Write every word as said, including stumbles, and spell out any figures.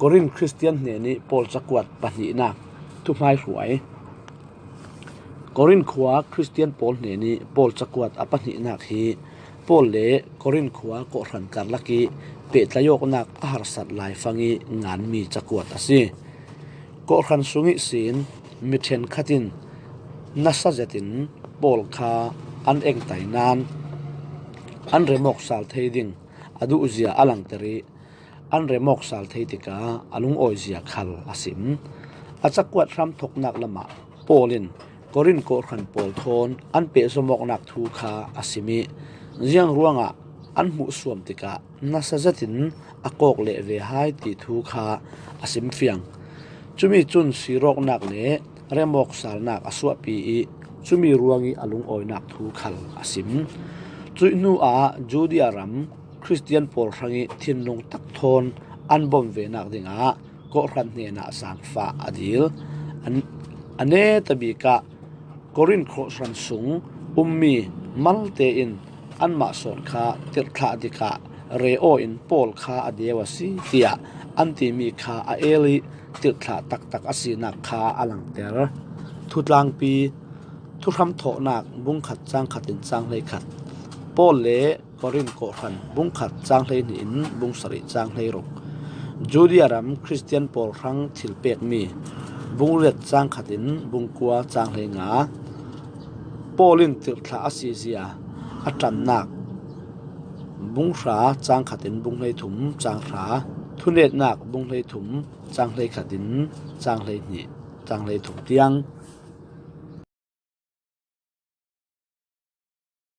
Korin Khristian hnenih Paul cakuat pahnihnak thuhmaihruai. Korin khua Khristian Paul hnenih Paul cakuat a pahnihnak hi Paul le Korin khua kawhhran karlak ih pehtlaih awknak a harsat laifang ih nganmi cakuat a si. Kawhhran sung ihsin mi ṭhenkhat in nasa zetin Paul kha an engtai nain an remawk sal thei ding a duhzia a langter ih an remawk sal thei tikah a lungawizia khal a sim. A cakuat hramthawknak lamah Paul in Korin kawhhran pawl thawn an pehzom awknak thu kha a sim ih ziang ruangah an hmuhsuam tikah nasa zetin a kawk leh ve hai ti thu kha a sim fiang. Cumi cun sirawknak le remawk salnak a suahpi ih cumi ruangih a lungawinak thu khal a sim. Cuih hnuah Judea ram Khristian pawl hrangih thinlung tak thawn an bawm venak dingah kawhhran hnenah zaangfah a dil. A, a netabik ah Korin kawhhran sung ummi malte in anmah sawn kha tirhthlah dikah re aw in Paul kha a deu a si, tiah an timi kha a el ih tirhthlah taktak a sinak kha a langter. Thutlangpi, Thuhramthawknak bungkhat cangkhat in cang hleikhat. Paul le Korin kawhhran bungkhat cang hleihnih in bungsarih cang hleiruk. Judea ram Khristian pawl hrang thil pekmi bungriat cangkhat in bungkua cang hleinga. Paul in tirhthlah a sizia a ṭannak bunghra cangkhat in bunghleithum cang hra, thunetnak bunghleithum cang hleikhat in cang hleihnih cang hleithum tiang.